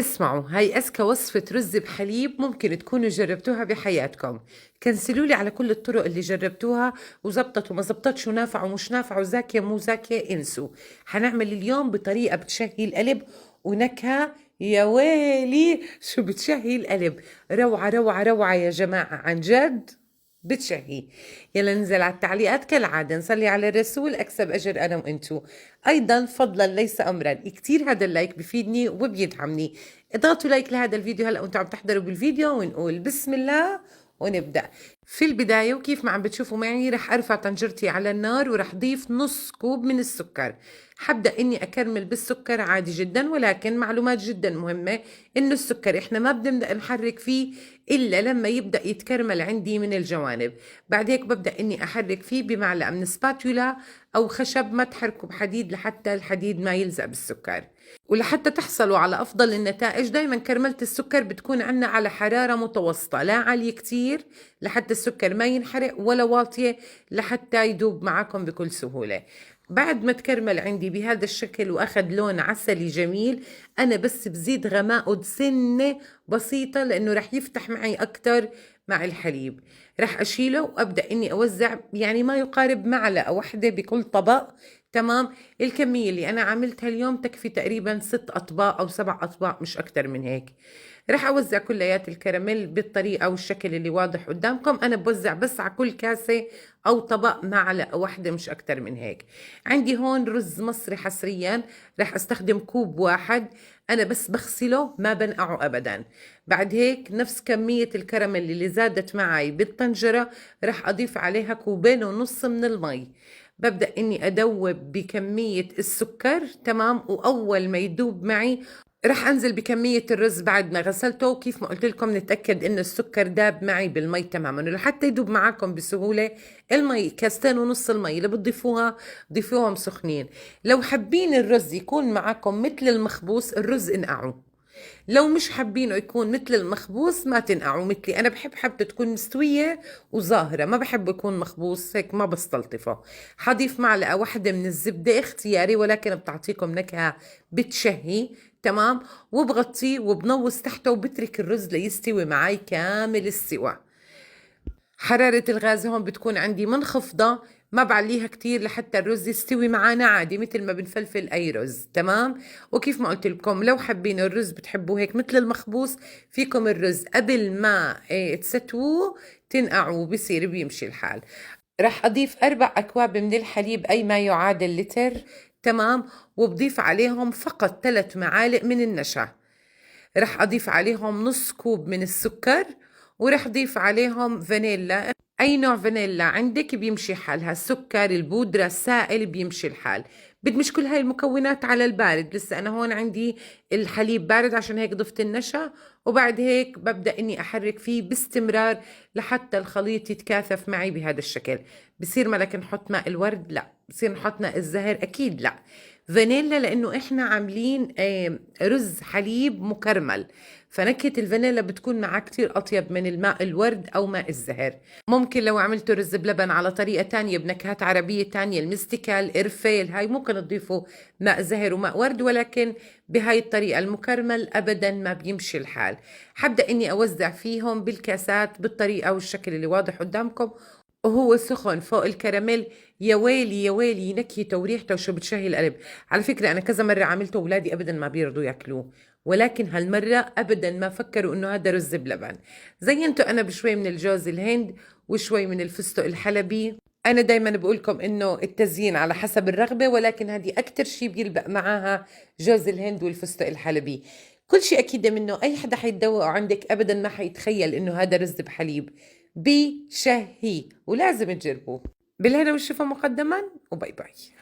اسمعوا، هاي أزكى وصفة رز بحليب ممكن تكونوا جربتوها بحياتكم. كنسلوا لي على كل الطرق اللي جربتوها وزبطت وما زبطتش ونافع ومش نافع وزاكية مو زاكية، انسوا. حنعمل اليوم بطريقة بتشهي القلب ونكهة يا ويلي شو بتشهي القلب. روعة روعة روعة يا جماعة، عن جد بتشهي. يلا ننزل على التعليقات كالعادة، نصلي على الرسول، أكسب أجر أنا وإنتو. أيضا فضلا ليس أمرا، كتير هذا ال like بفيدني وبيدعمني. اضغطوا like لهذا الفيديو هلأ وانتو عم تحضروا بالفيديو، ونقول بسم الله ونبدأ. في البداية وكيف ما عم بتشوفوا معي رح أرفع طنجرتي على النار ورح ضيف نص كوب من السكر. حبدأ إني أكرمل بالسكر عادي جدا، ولكن معلومات جدا مهمة إنه السكر إحنا ما بنبدأ نحرك فيه إلا لما يبدأ يتكرمل عندي من الجوانب. بعد هيك ببدأ إني أحرك فيه بمعلقة من سباتولا أو خشب، ما تحركوا بحديد لحتى الحديد ما يلزق بالسكر. ولحتى تحصلوا على أفضل النتائج دايما كرملة السكر بتكون عنا على حرارة متوسطة، لا عالية كتير لحتى السكر ما ينحرق، ولا واطية لحتى يدوب معكم بكل سهولة. بعد ما تكرمل عندي بهذا الشكل وأخذ لون عسلي جميل، أنا بس بزيد غماءه سنة بسيطة لأنه رح يفتح معي أكتر مع الحليب. رح أشيله وأبدأ إني أوزع يعني ما يقارب معلقة واحدة بكل طبق. تمام، الكمية اللي أنا عملتها اليوم تكفي تقريبا 6 أطباق أو 7 أطباق، مش أكتر من هيك. رح أوزع كليات الكراميل بالطريقة والشكل اللي واضح قدامكم. أنا بوزع بس على كل كاسة أو طبق معلقة واحدة، مش أكتر من هيك. عندي هون رز مصري حصريا، رح أستخدم كوب واحد، أنا بس بغسله ما بنقعه أبدا. بعد هيك نفس كمية الكراميل اللي زادت معي بالطنجرة رح أضيف عليها 2.5 كوب من المي. ببدأ إني أدوب بكمية السكر، تمام، وأول ما يدوب معي رح أنزل بكمية الرز بعد ما غسلته. وكيف ما قلت لكم نتأكد إنه السكر داب معي بالمي تماما، ولحتى يدوب معاكم بسهولة المي 2.5 كاس المي اللي بتضيفوها ضيفوهم سخنين. لو حابين الرز يكون معاكم مثل المخبوص الرز انقعوه، لو مش حابينه يكون مثل المخبوص ما تنقعوا مثلي. أنا بحب حبته تكون مستوية وظاهرة، ما بحبه يكون مخبوص هيك، ما بستلطفه. حضيف معلقة واحدة من الزبدة اختياري، ولكن بتعطيكم نكهة بتشهي. تمام، وبغطيه وبنوص تحته وبترك الرز ليستوي معي كامل السوى. حرارة الغاز هون بتكون عندي منخفضة، ما بعليها كتير لحتى الرز يستوي معانا عادي مثل ما بنفلفل أي رز. تمام، وكيف ما قلت لكم لو حابين الرز بتحبوه هيك مثل المخبوص، فيكم الرز قبل ما تستووه تنقعوه بصير بيمشي الحال. رح أضيف 4 أكواب من الحليب أي ما يعادل لتر. تمام، وبضيف عليهم فقط 3 معالق من النشا. رح أضيف عليهم نص كوب من السكر، ورح أضيف عليهم فانيلا، أي نوع فانيلا عندك بيمشي حالها، السكر، البودرة، السائل بيمشي الحال. بدمج كل هاي المكونات على البارد، لسه أنا هون عندي الحليب بارد عشان هيك ضفت النشا. وبعد هيك ببدأ إني أحرك فيه باستمرار لحتى الخليط يتكاثف معي بهذا الشكل. بصير ملك نحط ماء الورد؟ لا. بصير نحط ماء الزهر؟ أكيد لا. فانيلا لأنه إحنا عاملين رز حليب مكرمل، فنكهة الفانيلا بتكون معاه كتير أطيب من الماء الورد أو ماء الزهر. ممكن لو عملتوا رز بلبن على طريقة تانية بنكهات عربية تانية، المستكة، القرفة، الهاي، ممكن تضيفوا ماء زهر وماء ورد، ولكن بهاي الطريقة المكرمل أبدا ما بيمشي الحال. حبدأ إني أوزع فيهم بالكاسات بالطريقة والشكل اللي واضح قدامكم، وهو سخن فوق الكراميل. يا ويلي يا ويلي نكهته وريحته وشو بتشهي القلب. على فكرة أنا كذا مرة عملته وولادي أبدا ما بيرضوا ياكلوه، ولكن هالمرة أبدا ما فكروا إنه هذا رز بلبن. زينته أنا بشوي من الجوز الهند وشوي من الفستق الحلبي. أنا دايما بقولكم إنه التزيين على حسب الرغبة، ولكن هذه أكتر شي بيلبق معاها جوز الهند والفستق الحلبي. كل شي أكيد منه أي حدا حيتذوقه عندك أبدا ما حيتخيل إنه هذا رز بحليب. بشهي ولازم تجربوه. بالهنا والشفا مقدما، و bye bye.